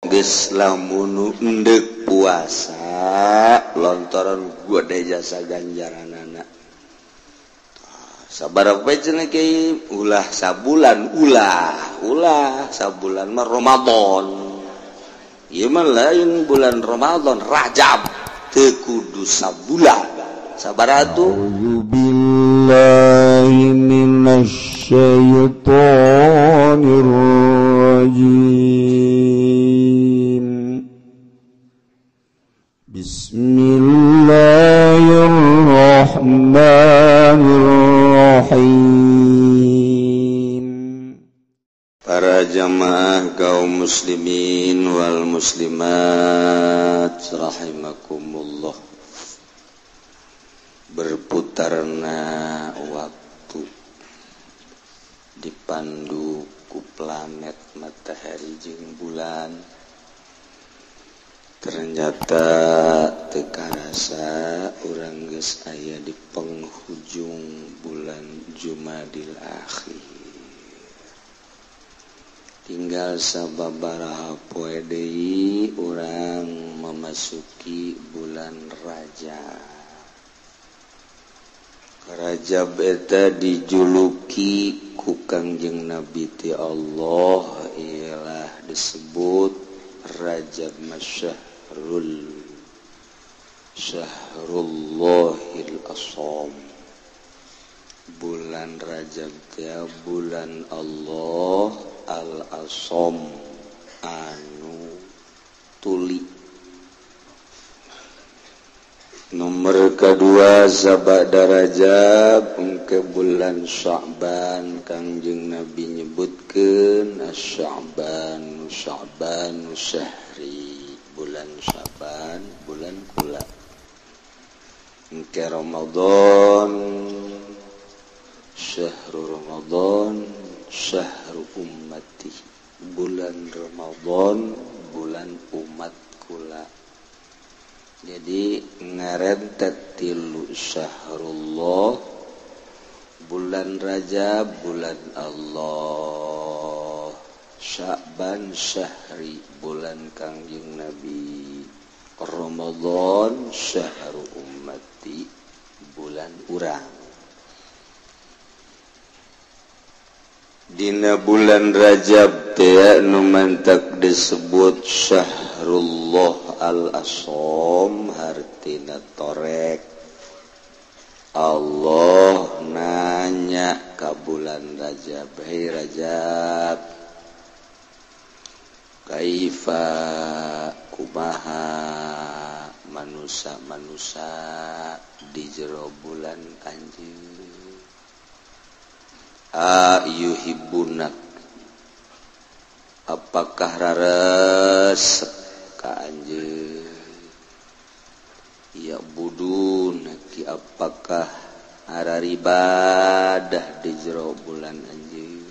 Geus lamun endek puasa lontoran gede jasa ganjaranana. Sabaraha poe cenah kiai? Ulah sabulan, ulah, ulah sabulan mah Ramadan. Ieu mah lain bulan Ramadan, Rajab teu kudu sabulan. Sabaraha tuh? A'udzubillahi minasyaitonir rajim. Bismillahirrahmanirrahim. Para jamaah kaum muslimin wal muslimat rahimakumullah. Berputarna waktu dipandu ku planet matahari jeung bulan. Ternyata teu karasa urang geus aya di penghujung bulan Jumadil Akhir. Tinggal sababaraha poe deui urang memasuki bulan Rajab. Rajab eta dijuluki ku Kangjeng Nabi ti Allah ialah disebut Rajab masyahrul syahrullahil asom. Bulan Rajab teh bulan Allah al-asom anu tuli. Nomor kedua sabada Rajab engke bulan Sya'ban. Kangjeng Nabi nyebutkeun asy-Sya'ban Sya'ban syahri, bulan Sya'ban bulan kula. Engke Ramadan syahru Ramadan syahru ummati, bulan Ramadan bulan umat kula. Jadi ngarentet tilu syahrullah, bulan Rajab bulan Allah, Sya'ban syahri bulan Kangjeng Nabi, Ramadan syahru ummati bulan urang. Dina bulan Rajab teh nu mantak disebut syahrullah al-asom, hartina torek. Allah nanya ka bulan Rajab, hei Rajab, kaifa kumaha manusa-manusa di jero bulan anjeun? Ayuhibbunak, apakah raresep ka anjeun? Ya budun ki, apakah araribadah di jero bulan anjeun?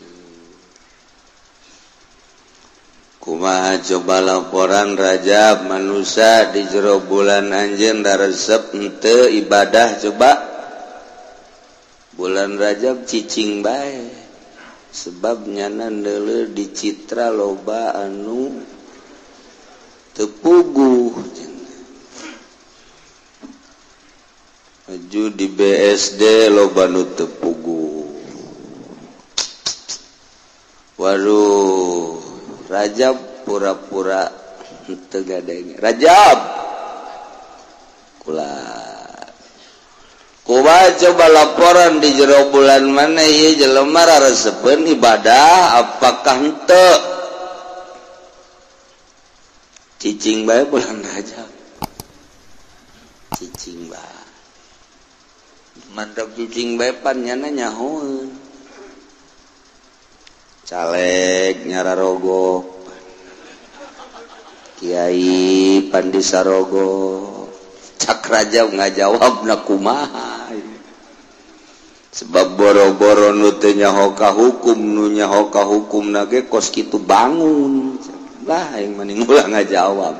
Kumaha coba laporan Rajab manusia di jero bulan anjeun raresep henteu ibadah? Coba bulan Rajab cicing bae, sebab nyana deuleu di citra loba anu teu puguh. Maju di BSD loba nu teu puguh. Waduh, Rajab pura-pura teu gadenge. Rajab kula kumaha coba laporan di jero bulan mana ieu jelema raresepeun ibadah apakah henteu? Cicing bae bulan Rajab. Cicing bae. Mantap cicing bae pan nyana nyahoeun. Caleg nyararogo. Kiai Pandisarogo. Cak Rajab ngajawabna kumaha? Sebab boro-boro nu teu nyaho ka hukum, nu nyaho ka hukumna ge kos kitu bangun. Lah aing mending ulah ngajawab.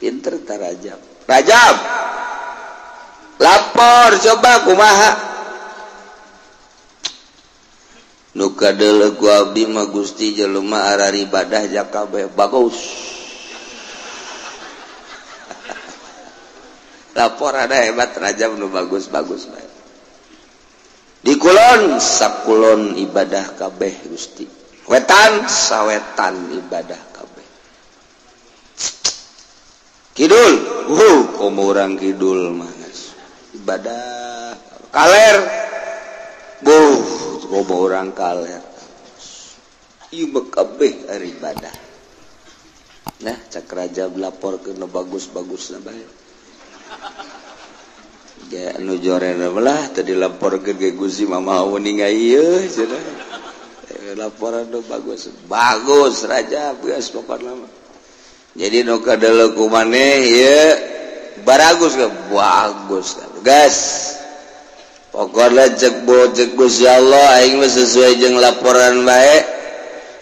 Pinter ta Rajab. Rajab lapor coba kumaha? Nu kadeuleuh ku abdi mah Gusti jelema araribadah jaka bae bagus. Lapor ada hebat Rajab nu bagus-bagus bae. Di kulon sakulon ibadah kabeh Gusti. Wetan sawetan ibadah kabeh. Kidul, komo urang kidul mah ibadah. Kaler, buh, komo urang kaler. Ieu kabeh ari ibadah. Nah, cak Rajab lapor ke nu bagus-bagusna bae. Ya nu jorena belah tadi laporkeun ke Gusti mama uning ieu cenah. Laporan nu bagus. Bagus Rajab geus pokona mah. Jadi nu kadeuleuh ku maneh ieu baragus ge bagus. Gas. Pokona cek cek Gusti Allah aing mah sesuai jeung laporan bae.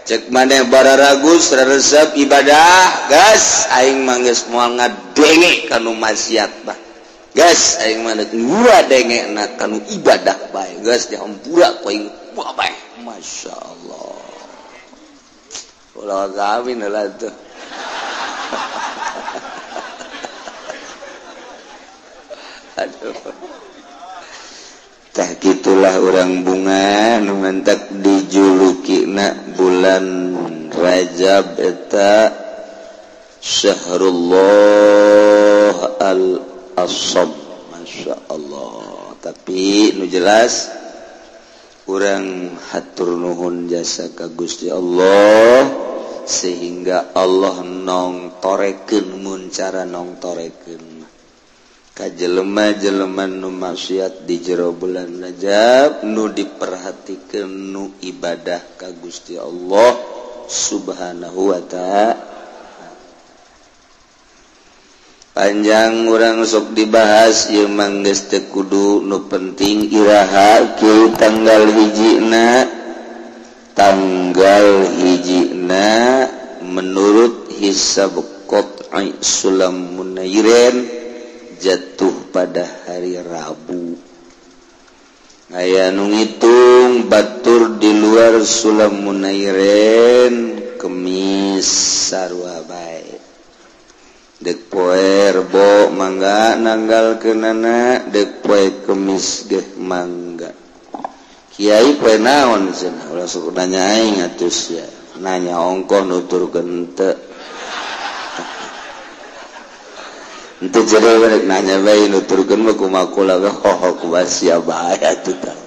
Cek maneh bararagus resep ibadah gas aing mah geus moal ngadenge kanu maksiat bah. Gas aing mah deuk ngura dengena kanu ibadah bae geus dihampura ku aing bae. Masyaallah. Ulah amin lah tuh. Aduh. Tah gitulah urang bunga nu mentak dijulukina bulan Rajab eta syahrullah al-asab. Masya Allah. Tapi nu jelas urang hatur nuhun jasa ka Gusti Allah sehingga Allah nongtorekeun mun cara nongtorekeun ka jelema-jelema nu maksiat di jero bulan Rajab nu diperhatikeun nu ibadah ka Gusti Allah Subhanahu wa ta'ala. Panjang urang sok dibahas ieu mah geus teu kudu nu penting iraha kieu tanggal hijina. Tanggal hijina menurut hisab qat'i Sulam Munairin jatuh pada hari Rabu. Aya nu ngitung batur di luar Sulam Munairin Kemis sarua bae. Dek poe Rebo mangga nanggalkeunana, dek poe Kemis geh mangga. Kiai poe naon cenah ulah sok nanya aing atuh sia. Nanya ongkoh nuturkeun teu. Ente jero rek nanya bae nuturkeun mah kumaha kula ge hoho kumaha sia bae atuh tah.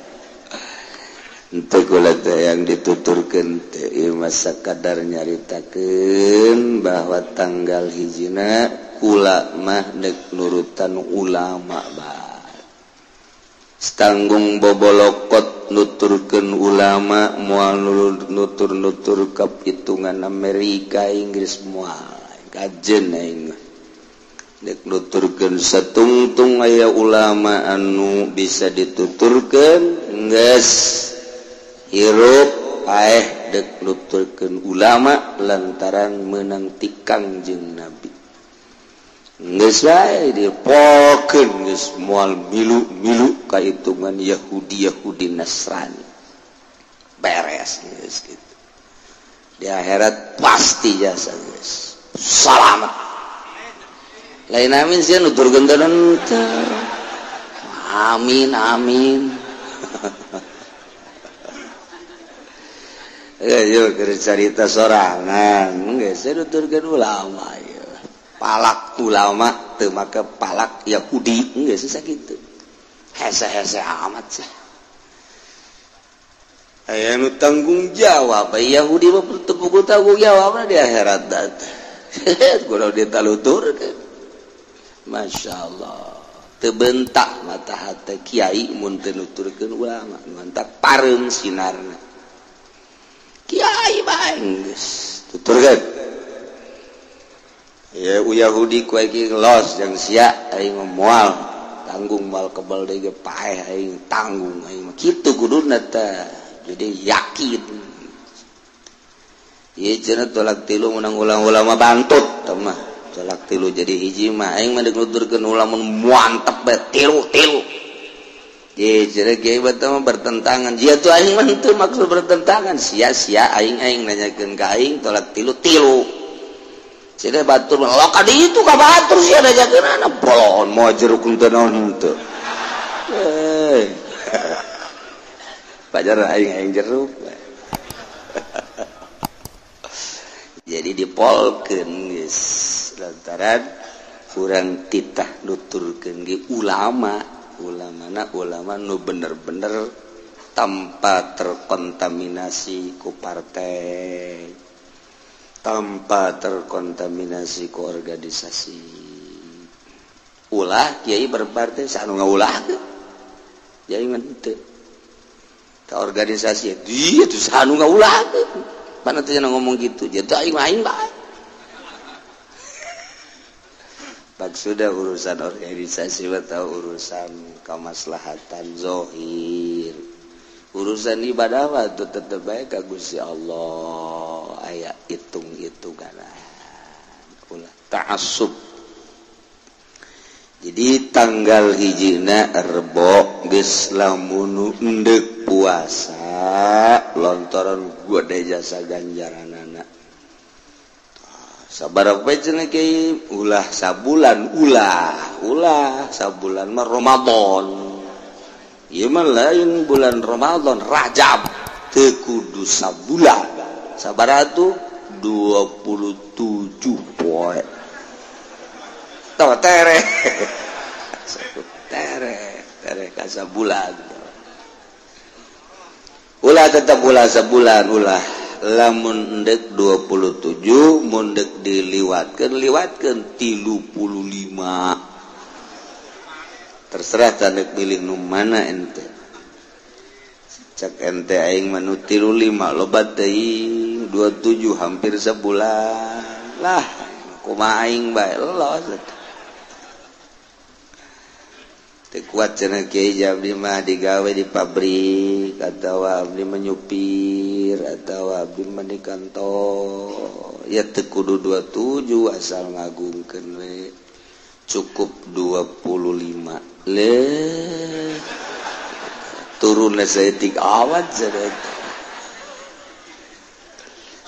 Ente kula teh yang dituturkeun teh ieu mah sakadar nyaritakeun bahwa tanggal hijina kula mah deuk nurutan ulama bae. Tanggung bobolokot nuturkeun ulama moal nutur-nutur kapitungan Amerika Inggris moal kajen aing mah. Dek nuturkeun satungtung aya ulama anu bisa dituturkeun geus hirup paeh dek nuturkeun ulama lantaran meunang tikang jeung nabi geus wae dipokeun geus moal milu-milu kahitungan Yahudi Yahudi Nasrani beres geus kitu di akhirat pasti jasa geus salamet. Lain amin sih nuturkeun teh. Amin amin. Yo keur carita sorangan, geus nuturkeun ulama ieu. Palak ulama teu make palak Yahudi geus sakitu. Hese-hese amat sih. Aya nu tanggung jawab, Yahudi mah teu puguh tanggung jawabna di akhirat teh. Kudu ditaluturkeun. Masya Allah tebentak mata hati kiai mun teu nuturkeun ulama mantak pareum sinarna kiai bae geus tuturkeun ya Yahudi ku aing los jeung sia aing moal tanggung moal kebal deui ge paeh aing tanggung aing mah kitu kuduna teh jadi yakin ieu cenah tolak tilu menang ulama bantut teh mah tolak tilu jadi hiji mah aing mah nuturkeun ulama mantep bae tilu-tilu Ye cenah kiai mah bertentangan. Jia tuh aing mah teu maksud bertentangan. Sia-sia aing-aing nanyakeun ka aing tolak tilu-tilu. Cenah batur mah ka ditu ka batur sia nanyakeunana bolon moal jeruk teu naon henteu. Eh. Pajar aing-aing jeruk. Jadi dipolkeun geus lantaran kurang titah nuturkeun ge ulama. Ulamana ulama nu bener-bener tanpa terkontaminasi ku partai, tanpa terkontaminasi ku organisasi. Ulah kiai berpartai sanu ngaulah kiai mah teu ka organisasi dia tuh sanu ngaulah mana teh ngomong gitu jadi aing mah aing bae. Sudah urusan organisasi atau urusan kemaslahatan zohir, urusan ibadah waktu tetep baik ka Gusti Allah aya hitung-hitungan ulah ta'assub. Jadi tanggal hijina Rebo geus lamun endek puasa lontoran gede jasa ganjaranana. Sabar poe cenah kiai ulah sabulan ulah ulah sabulan mah Ramadan. Ieu mah lain bulan Ramadan, Rajab teu kudu sabulan. Sabaraha tuh 27 poe. Tah tere. Tere, tere ka sabulan. Ulah tetap ulah sabulan ulah. Lamun endek 27 mun dek diliwatkeun liwatkeun 35 terserah tandek pilih nu mana ente cak ente aing mah nu 35 loba teuing 27 hampir sebulan lah kumaha aing bae los teu kuat cenah kiai abdi mah digawe di pabrik atawa abdi menyupir atawa abdi mah di kantor ya teu kudu 27 asal ngagungkeun we cukup 25 le turunna saeutik awat cenah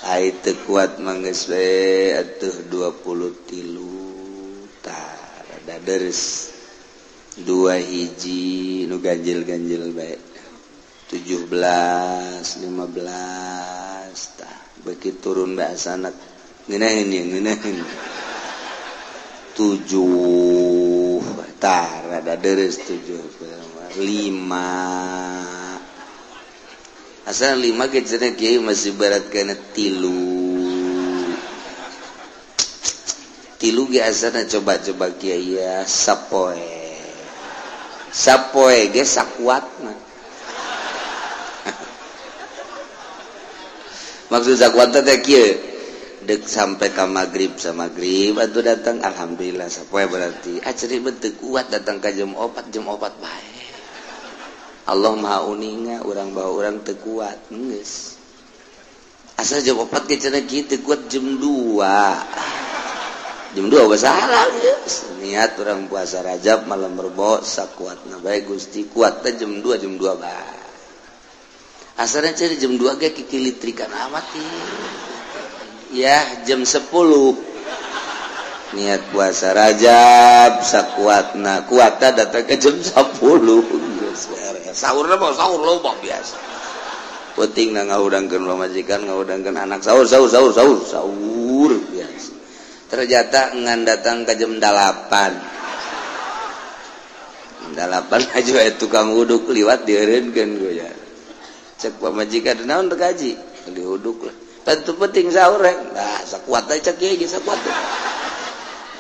ai teu kuat mah geus we atuh 23 tah rada deres 2 hiji nu ganjil-ganjil bae 17 15 tah beuki turun bae asanak ngeunaheun ieu ngeunaheun 7 tah rada deres 7 5 asal 5 ge cenah kieu masih berat kana 3 3 ge asana coba-coba kieu ya sapoe sapoe ge sakuatna. Maksud sakuatna teh kieu dek sampai ka magrib samagrib atuh datang alhamdulillah sapoe berarti ah cerik teu kuat datang ka jam 4 jam 4 bae. Allah Maha uninga urang bawa urang teu kuat geus. Asal jam 4 ge cenah kieu teu kuat jam 2. Jam 2 salah geus. Niat urang puasa Rajab malam Rebo sakuatna bae Gusti kuat teh jam 2 jam 2 bae. Asalna cenah jam 2 ge kikilitrikan amat ya jam 10 niat puasa Rajab sakuatna kuatna datang ke jam 10 geus beres. Sahurna mah sahur loba biasa. Penting ngahudangkeun pamajikan ngahudangkeun anak sahur sahur sahur sahur sahur biasa. Ternyata ngan datang ke jam 8. 8 aja tukang uduk liwat dieureunkeun gue ya. Cek pamajikan naon teu kaji, diuduk lah. Tentu penting sahur rek. Nah, sakuat aja cek ieu ge sakuat.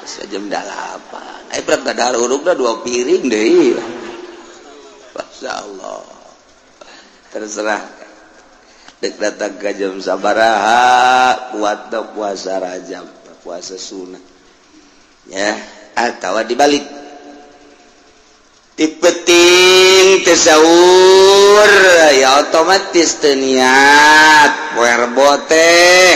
Geus jam 8. Ai berat kadahar udukna 2 piring deui. Masyaallah. Terserah. Dek datang ke jam sabaraha kuat puasa Rajab. Puasa sunnah ya atau dibalik ti penting teu sahur ya otomatis teu niat poe Rebo teh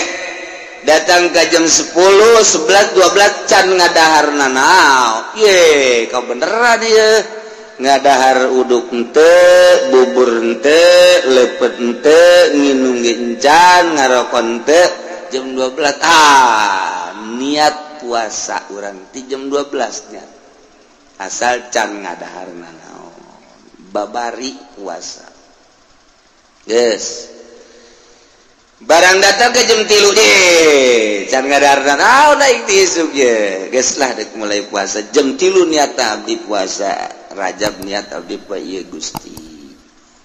datang ke jam 10, 11, 12 can ngadaharna naon ye kabeneran ieu Ngadahar uduk henteu, bubur henteu, lepet henteu, nginum ge encan, ngarokok henteu, jam 12 niat puasa urang ti jam 12 nya. Asal can ngadahar nanaon. Babari puasa. Yes. Barang datang ke jam 3 deh, can ngadahar nanaon naik ti isuk ye. Geus lah dek mulai puasa jam 3 niat abdi puasa. Rajab niat abdi pa ieu Gusti.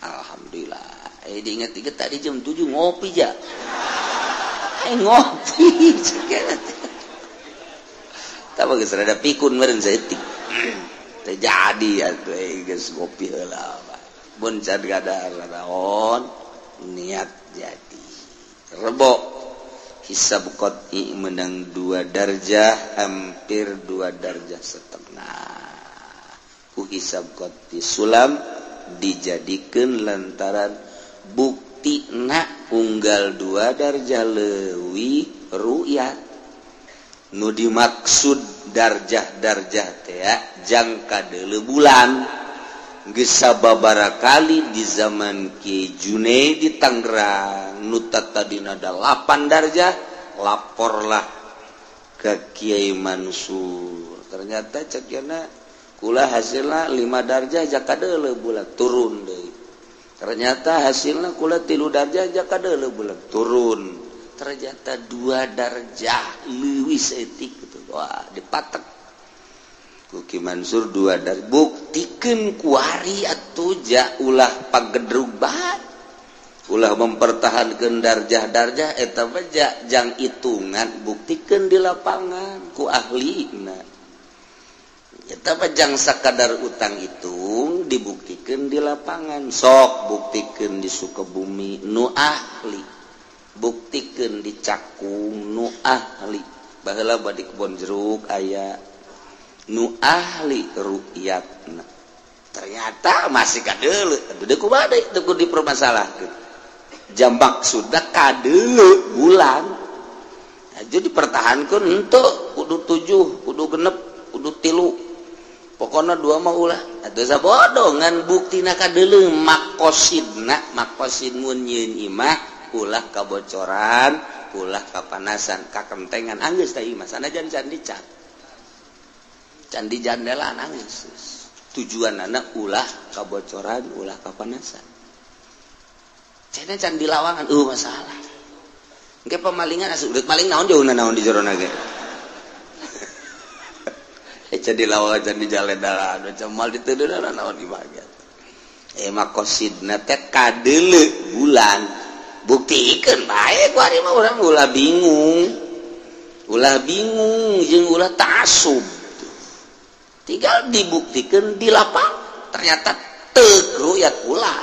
Alhamdulillah. Diingat-ingat tadi jam 7 ngopi ja. Ngopi. Tah geus rada pikun meureun saeutik. Teu jadi atuh geus ngopi heula. Mun can gadar naon niat jadi. Rebo hisab qat'i menang 2 darjah, hampir 2 darjah setengah. Ku hisab qat'i sulam dijadikan lantaran bukti nak unggal 2 darjah leuwih ru'yat. Nu dimaksud darjah-darjah teh jangka deuleu bulan. Geus sababaraha kali di zaman Ki Junaid di Tangerang nu tadina 8 darjah, laporlah ke Kiai Mansur. Ternyata cek cenah kula hasilna 5 darjah jaka deuleu bulan turun deui. Ternyata hasilna kula 3 darjah jaka deuleu bulan turun. Ternyata 2 darjah leuwih saeutik gitu. Wah, dipatek ku Ki Mansur 2 darjah. Buktikeun kuari atuh ja ulah pagedrug bae. Ulah mempertahankeun darjah-darjah eta mah jang hitungan, buktikeun di lapangan ku ahlina. Eta mah jang sakadar utang hitung dibuktikan di lapangan. Sok buktikan di Sukabumi nu ahli, buktikan di Cakung nu ahli, baheula badi kebon jeruk aya nu ahli ru'yatna. Ternyata masih kadeuleu atuh deui kumaha deui teu kudu dipermasalahkeun. Jam maksudna kadeuleu bulan aja dipertahankeun henteu kudu 7, kudu genep, kudu 3. Pokona 2 mah ulah. Atuh sabodo ngan buktina kadeuleu makosidna, makosid mun nyieun imah ulah kabocoran, ulah kapanasan, kakentengan anggeus teh imah sanajan can dicat. Can dijandelaan anggeus. Tujuanana ulah kabocoran, ulah kapanasan. Cenah can dilawangan masalah. Engke pemalingan asup deuk maling naon jauhna naon di jerona ge. Jadi lawan jadi jalan dalan macam mal diteudeunan naon di bagian. Makosidna teh kadeuleu bulan. Buktikeun bae ku ari mah urang ulah bingung. Ulah bingung jeung ulah ta'assub. Tinggal dibuktikeun di lapang ternyata teu ru'yat ulah.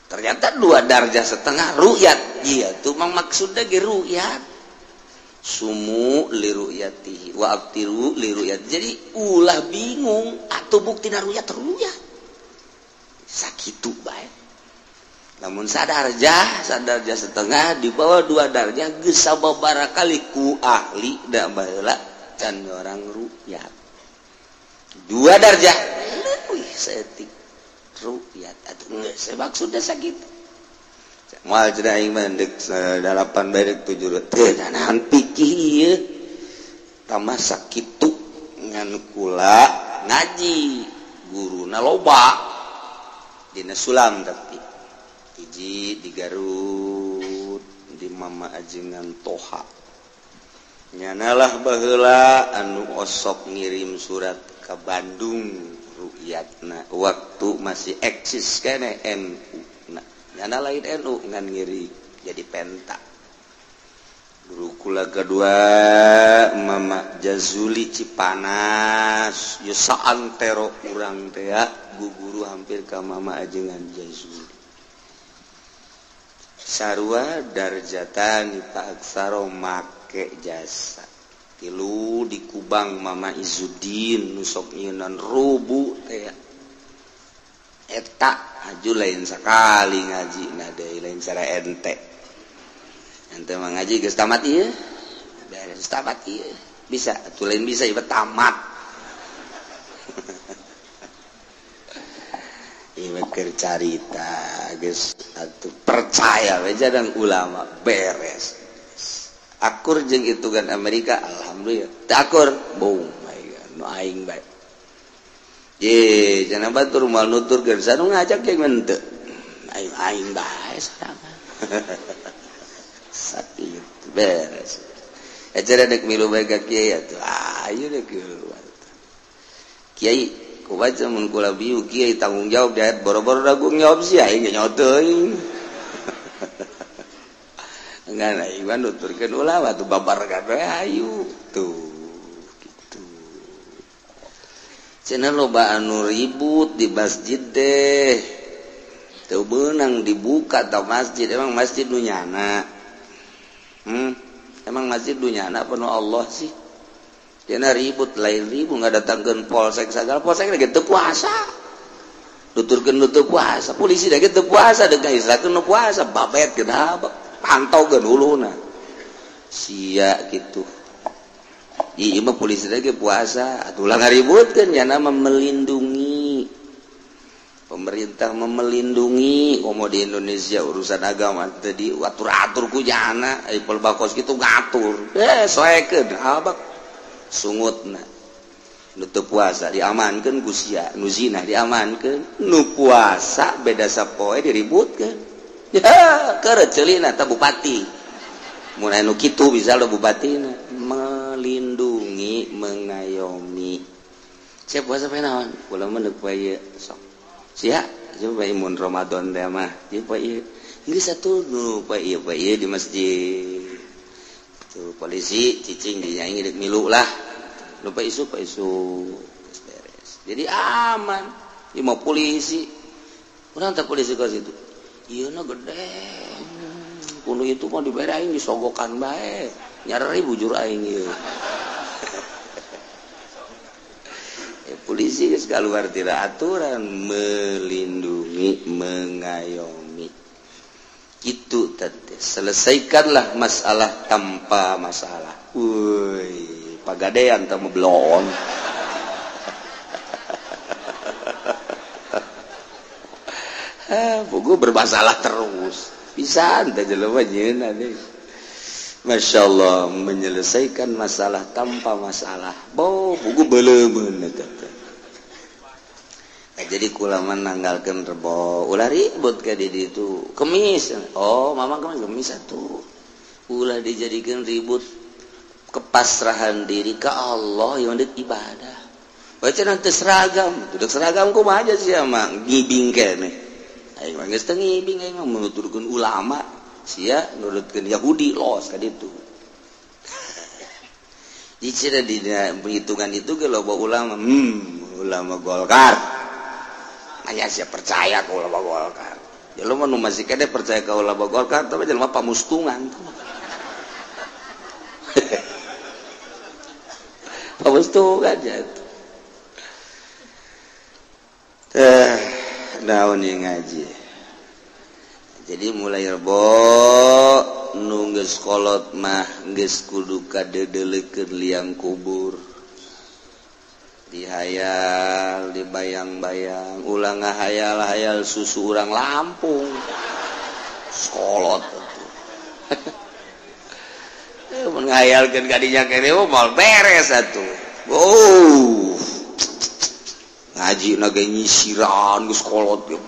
Ternyata 2 darjah setengah ru'yat. Ieu tuh mang maksudna ge ru'yat. Sumu liru'yatihi wa abtiru liru'yat. Jadi ulah bingung atau buktina ru'yat ru'yat. Sakitu bae. Namun sadarjah, sadarjah setengah di bawah 2 darjah geus sababaraha kali ku ahli da baheula can orang ru'yat. 2 darjah leuwih saeutik ru'yat atuh geus maksudna sakitu. Moal cenah aing mah deuk 8 bae deuk 7 teu nahan pikir ieu. Tambah sakitu ngan kula ngaji guruna loba dina sulam tapi hiji di Garut di Mama Ajengan Toha. Nyanalah baheula anu osok ngirim surat ke Bandung ru'yatna waktu masih eksis kene NU. Nah, nyana lain NU ngan ngiri jadi penta. Guru kula kedua Mama Jazuli Cipanas ya saantero urang teh guru hampir ka Mama Ajengan Jazuli. Sarua darjatan Pak Aksaro make jasa. Tilu di Kubang Mama Izudin nu sok nyeunan rubu teh. Eta aju lain sakali ngaji na deui lain cara ente. Ente mah ngaji geus tamat ieu. Beres tamat ieu. Bisa atuh lain bisa ieu tamat. Ieu keur carita geus atuh percaya we jadang ulama beres. Akur jeung hitungan Amerika alhamdulillah. Teu akur boom my god nu aing bae. Ye cenah batur moal nuturkeun sanu ngajak jeung henteu. Aing aing bae sarangan. Sakit beres. Acara dek milu bae ka kiai atuh ayo dek milu. Kiai kubaca mun kula biu kiai tanggung jawab di ayat boro-boro dagung jawab sih aing ge nyaho teuing. Ngan aing mah nuturkeun ulama tuh babar kabeh ayu tuh gitu. Cenah loba anu ribut di masjid teh. Teu beunang dibuka tau masjid, emang masjid nu nyana. Emang masjid dunyana penuh Allah sih. Cenah ribut lain ribut ngadatangkeun polsek sagala polsek ge teu puasa. Nuturkeun nu teu puasa, polisi ge teu puasa deuk ngaisrakeun nu puasa babet geuna pantaukeun huluna. Sia kitu. Ieu mah polisi ge puasa, atuh ulah ngaributkeun nya mah melindungi. Pemerintah melindungi komo di Indonesia urusan agama tadi atur-atur ku jana ai pelbakos kitu ngatur soekeun abak sungutna nu teu puasa diamankeun ku sia nu zina diamankeun nu puasa beda sapoe diributkeun ya keur ceulina tah bupati mun anu kitu bisa lo bupatina melindungi mengayomi sia puasa poe naon kula mah deuk poe ieu sok sia coba imun Ramadan teh mah ieu poe ieu geus atuh nu poe ieu di masjid tuh polisi cicing di nyanyi deuk milu lah nu poe isu geus beres jadi aman ieu mah polisi urang teh polisi ka situ ieu na gede kuno itu mah dibere aing disogokan bae nyareri bujur aing ieu. Polisi geus kaluar tidak aturan melindungi mengayomi gitu teh selesaikanlah masalah tanpa masalah. Woi pagadean teh belon. Buku bermasalah terus bisa teh jelema nyeuna deh. Masya Allah menyelesaikan masalah tanpa masalah. Bo buku beleumeun eta teh. Nah, jadi kula mah nanggalkeun rebo ulah ribut ka di ditu. Kemis. Oh, mama kemis kemis atuh. Ulah dijadikeun ribut kepasrahan diri ka Allah yang deuk ibadah. Baca nanti seragam, udah seragam kumaha aja sih mah ngibing keneh. Aing mah geus teu ngibing aing mah menuturkeun ulama. Sia nurutkeun Yahudi los ka ditu. Dicira dina perhitungan itu ge loba ulama, ulama Golkar. Aya sia percaya ka ulama Golkar. Jelema nu masih kene percaya ka ulama Golkar tapi jelema pamustungan. Pamustungan jatuh. Naon ieu ngaji. Jadi mulai rebo nu geus kolot mah geus kudu kadeudeulekeun liang kubur. Dihayal, dibayang-bayang, ulah ngahayal-hayal susu urang Lampung. Sekolot atuh. Mun ngahayalkeun ka dinya kene moal beres atuh. Oh. Ngaji na ge nyisiran geus kolot ge.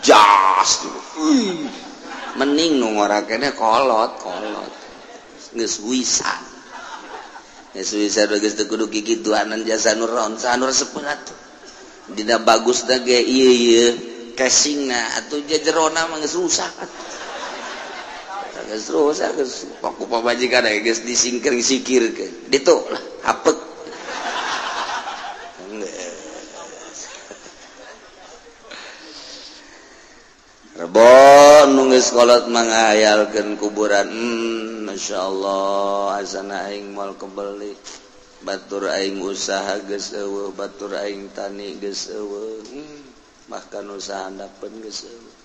Jas mending nu ngorakene kolot kolot geus wisan geus wisan geus teu kudu kikituanan jasa nu ronsa nu resepna atuh dina bagusna ge ieu ieu casingna atuh jejerona mah geus rusak atuh geus rusak geus paku pamajikan geus disingkir-singkirkeun ditu lah apek. Rebo nu geus kolot mangayalkeun kuburan. Masyaallah asana aing moal kebeli. Batur aing usaha geus eueuh, batur aing tani geus eueuh. Bahkan usaha handapeun geus eueuh.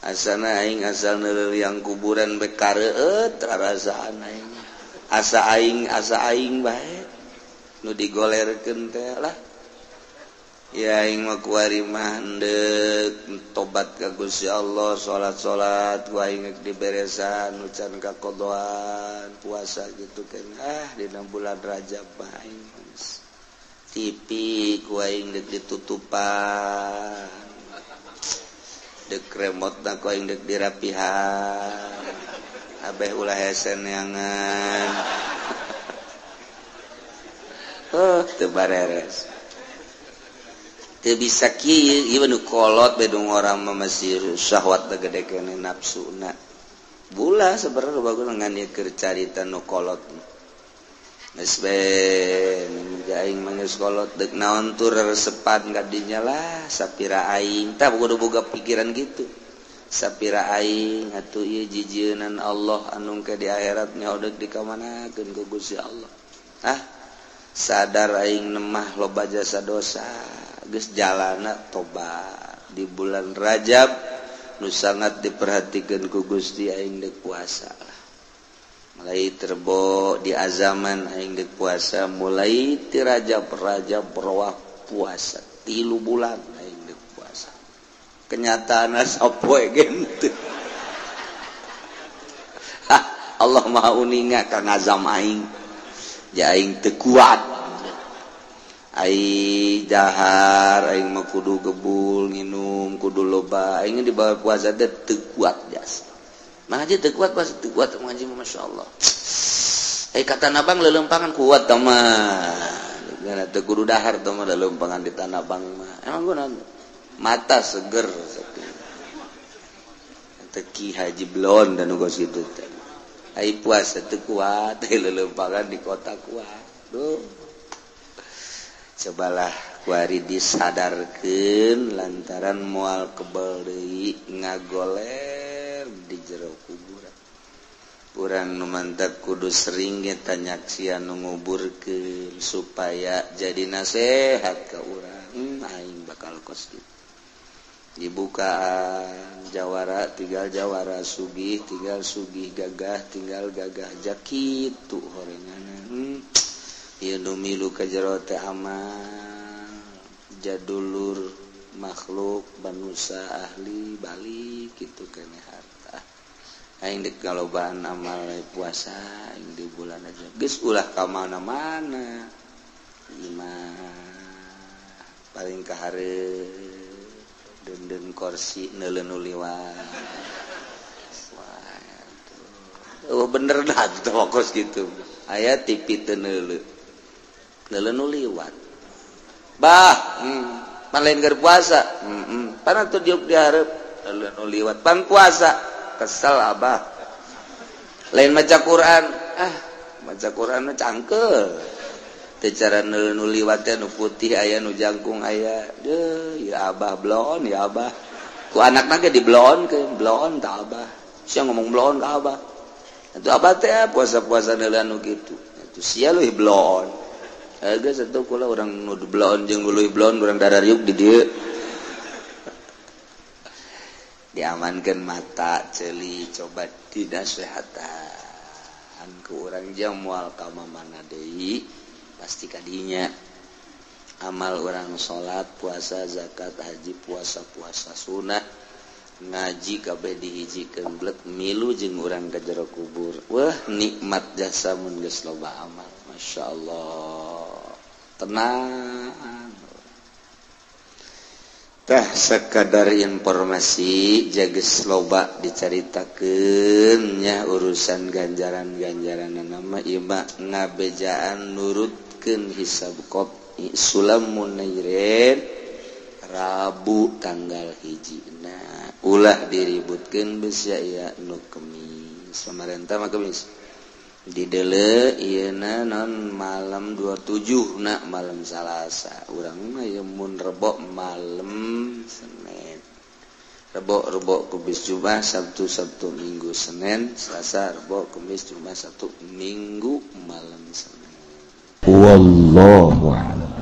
Asana aing asal neuleuh kuburan bek kareueut rarasaan aing. Asa aing bae nu digolerkeun teh lah. Ya aing mah kuari mah endek tobat ka Gusti Allah, salat-salat ku aing geus diberesan, ucan kakodoan, puasa gitu kan. Ah dina bulan Rajab mah aing TV ku aing deuk ditutupan. Deuk remote ku aing deuk dirapihan. Abeh ulah hese neangan. Oh, teu bareres. Teu bisa kieu, ieu nu kolot bedung orang mah masih syahwat gede keneh nafsuna. Bula sebenarnya bagus ngan ieu keur carita nu kolot. Geus ben aing mah geus kolot deuk naon tur resepan ka dinya lah sapira aing tah kudu boga pikiran gitu. Sapira aing atuh ieu jijieunan Allah anu ke di akhirat nyaho deuk dikamanakeun ku Gusti Allah. Ah sadar aing nemah loba jasa dosa geus jalana tobat di bulan Rajab nu sangat diperhatikeun ku Gusti aing deuk puasa lah. Mulai terbo di azaman aing deuk puasa mulai ti Rajab Rajab rawah puasa 3 bulan aing deuk puasa. Kenyataan sapoe ge henteu. Allah Maha uninga ka ngazam aing. Ja aing teu kuat. Aing dahar aing mah kudu gebul nginum kudu loba aing di bawah puasa teh teu kuat jasa. Mah aja teu kuat pas teu kuat ngaji mah masyaallah. Ka Tanah Abang leuleumpangan kuat tah mah. Gara teu kudu dahar tah mah leuleumpangan di Tanah Abang mah. Emang guna mata seger teki haji blon dan uga kitu teh. Ai puasa teu kuat leuleumpangan di kota kuat. Duh. Cobalah kuari disadarkeun lantaran moal kebel deui ngagoler di jero kuburan. Urang nu mantak kudu sering ge tanyaksian nu nguburkeun supaya jadi nasehat ka urang. Aing bakal kos kitu. Dibukaan jawara tinggal jawara sugih tinggal sugih gagah tinggal gagah jakitu horenganan. Ieu nu milu ka jero teh amal jadulur makhluk manusia ahli balik kitu keneh harta. Aing deuk ngalobaan amal puasa aing di bulan aja geus ulah ka mana-mana. Imah paling kahareup denden kursi neuleuh nu liwat. Wah, oh bener dah tuh kos gitu. Aya TV teu neuleuh. Neuleuh nu liwat. Bah, pan lain keur puasa. Pan atuh diuk dihareup neuleuh nu liwat. Pan puasa, kesel abah. Lain maca Quran, ah maca Quran mah cangkeul. Teu cara neuleuh nu liwat teh nu putih aya nu jangkung aya. Deuh, ya abah bloon ya abah. Ku anakna ge dibloonkeun, bloon ta abah. Sia ngomong bloon ka abah. Atuh abah teh puasa-puasa neuleuh nu kitu. Atuh sia leuwih bloon. Geus atuh kula urang nu bloon jeung leuwih bloon urang darariuk di dieu. Diamankeun mata ceuli coba dinasehatan ku urang jam moal ka mamana deui. Pasti kadinya amal orang salat, puasa, zakat, haji, puasa-puasa sunah, ngaji kabeh dihijikeun blek milu jeung urang ka jero kubur. Wah, nikmat jasa mun geus loba amal. Masyaallah. Tenang. Tah sekadar informasi jages loba dicaritakeun nya urusan ganjaran-ganjaran nama ieu mah ngabejaan nurutkeun hisab qot'i Sulam Munairin Rabu tanggal 1. Nah, ulah diributkeun besi aya nu Kemis. Samarenta mah Kemis. Didele ieuna non malam 27 na malam Salasa. Urang mah ieu mun Rebo malam Senin. Rebo Kemis Jumat Sabtu Sabtu Minggu Senin Selasa Rebo Kemis Jumat Sabtu Minggu malam Senin. Wallahu a'lam.